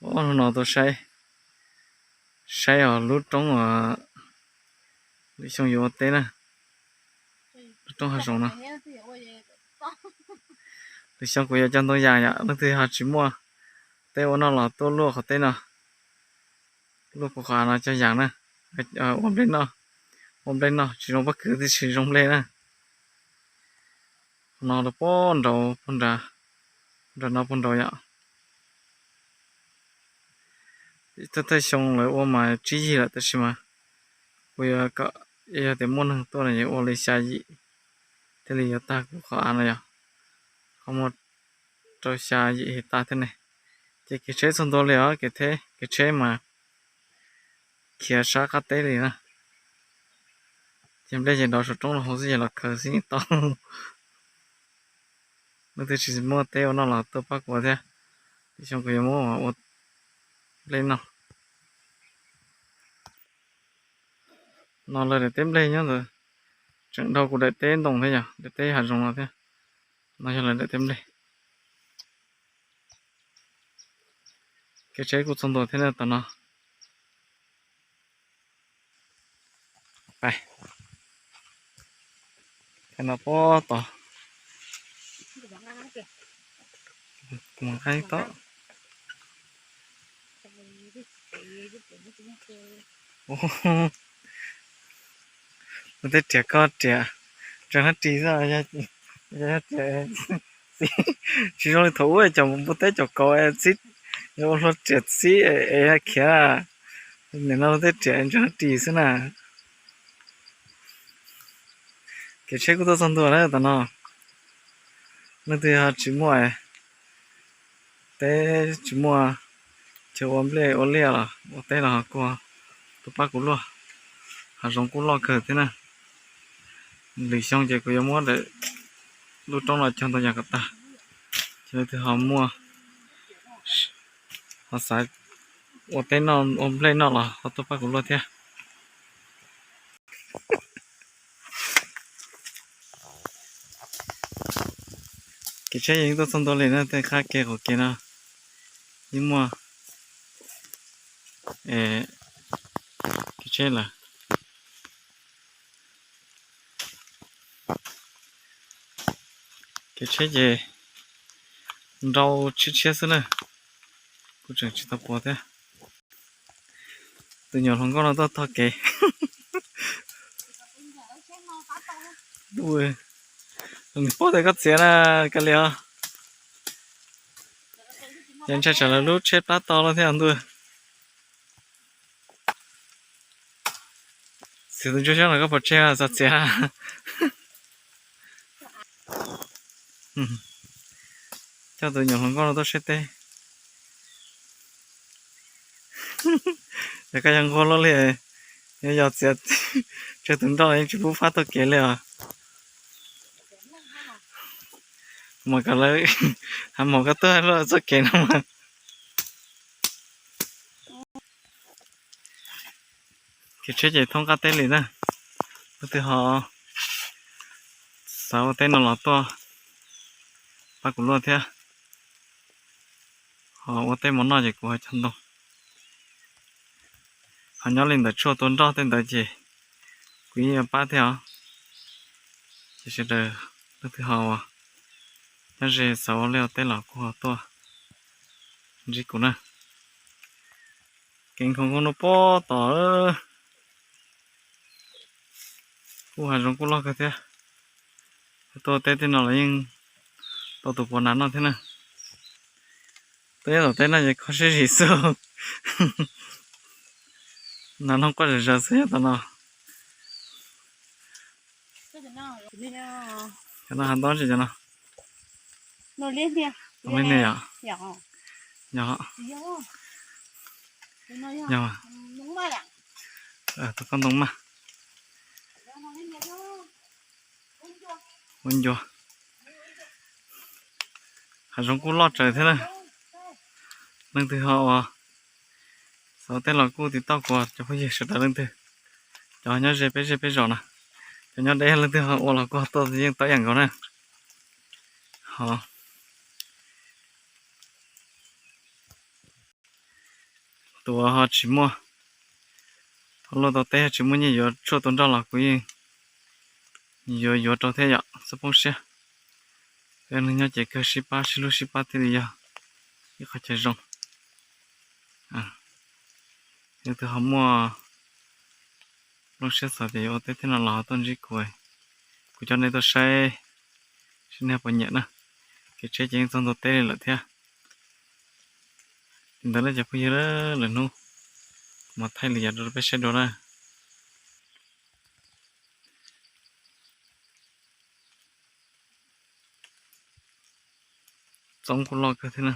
Hnub no tuaj saib, saib os lub roob uas lwm xyoo yuav ua teb na, lub roob hav zoov no. Lwm xyoo kuv yuav cog ntoo yas yom, leej twg ho tsis muaj teb ua noj los tuaj luaj qhov teb no, luaj puag qhov av no cog yas na, ua nplej noj, ua nplej noj tsis zoo pob kws tiam sis zoo nplej na. Qhov no rau puag nraud, puag nram, nram no puag nraud yom. Thawj thawj xyoo lawv ua mas tsib yig lawm tab sis mas kuv yuav kom, yog tias muaj neeg tuaj no yuav ua li xya yim thiaj li yuav tag kuv qhov av no yom. Qhov muaj rau xya yim tag thiab ne. Ces kev tsheb txhua ntua li os, kev tsheb mas khiav sab qab teb li na. Ces nplej ces nrov saum roob los hauv xwb ces los khaws xwb yeej tau. Leej twg tsis muaj teb ua noj los tuaj pab kuv thiab, lwm xyoo kuv yuav muab ua nplej noj. No lawv daim teb nplej nyob ntawd, tseem dhau kuv daim teb ntoo thiab yog daim teb hav zoov no thiab. No yog lawv daim teb nplej. Kev tsheb kuj txog ntua thiab na tom no. Pais, no pob tod, mus nqa tod. Ua tej riam ko riam, ntseeg hab ris xwb, yog riam tsis zoo li thaum ub cov npua teb cov kauv txib, ua hlua riam txib es khiav. Nim no ua tej riam ntseeg hab ris xwb na. Kev tsheb kuj tuaj txog ntua lawm tom no. Leej twg ho tsis muaj teb, tsis muaj chaw ua nplej ua liaj los ua teb los kuj tuaj pab kuv luaj. Hav zoov kuj loj kawg thiab na. Lwm xyoo ces kuv yuav muab daim lub roob no cog ntoo yas kom tag, ces leej twg ho muaj, ho xav ua teb noj ua nplej noj los ho tuaj pab kuv luaj thiab. Kev tsheb yeej tuaj txog ntua li na, tej qab ke qaum ke no yeej muaj kev tsheb lawm. Kev tsheb ces nrau tshiab tshiab xwb na, kuj tseem tsis tau puas thiab. Tus nyuam hluas nkauj no tuaj tog kev. Nws paub tias koj txiav na, Kab Lis os. Yog ntshai tsam lawv lub tsheb plab to lawm thiab ntuj. Txiav tus ntsuag xyoob no koj pom tseg txog txiav. Coj tus nyuam hluas nkauj no tuaj saib teb. Yog koj yog nquag luaj li, yog yog txiav tseg tus nroj yeej tsis pub fab taug kev li os. Mas kom lawv hais mas koj tuaj luaj txoj kev no mas. Kev tsheb ces thoob qab teb li na. Leej twg ho xav ua teb no los tuaj pab kuv luaj thiab. Ho ua teb mov noj ces kuv ho cog ntoo. Ho nyob li ntawd tshuaj tua nroj tej ntawd ces kuv yeej yuav pab thiab os. Ces sawv daws leej twg ho uas nyob ze xav ua liaj ua teb los kuj ho tuaj ntsib kuv na. Kev nkhaus nkauj no pob tom, kuj hav zoov kuj loj kawg thiab. Tuaj teb tej no los yeej tau tus puav nas noj thiab na. Tuaj ib tom teb no ces kho siab zim xwb. Nas noog quaj zom zaws xwb nyob tom no. Cov no hav ntob tsis cov no. Li ni yom? Yog, yog, tus koj ntoo maj. Ua ncua. Hav zoov kuj loj tsawv thiab na. Leej twg ho uas xav ua teb los kuj tiv tauj kuv cov phooj ywg sawv daws leej twg. Cov nyob ze peb zej peb zos na, cov nyob deb leej twg ho ua los kuj ho tuaj yeej tau ib yam nkaus na. Ho Tuav ho tsis muaj, ho luaj tau teb ho tsis muaj nyiaj yuav tshuaj tua nroj los kuv yeej yuav yuav rau thiab yom, txhob poob siab. Peb neeg nyob ces kawg sib pab sib hlub sib pab thiaj li yog ib qho chaw zoo. Yog tus ho muaj lub siab xav tias yuav ua teb thiab no los ho tuaj ntsib kuv, kuv coj nej tuaj saib seb nej puas nyiam na. Kev tsheb ces yeej txog ntua teb li lawm thiab. Li ntawd na cov phooj ywg, lwm hnub kuv mam thaij li yam rau peb saib dua na. Txoov kuj loj kawg thiab na.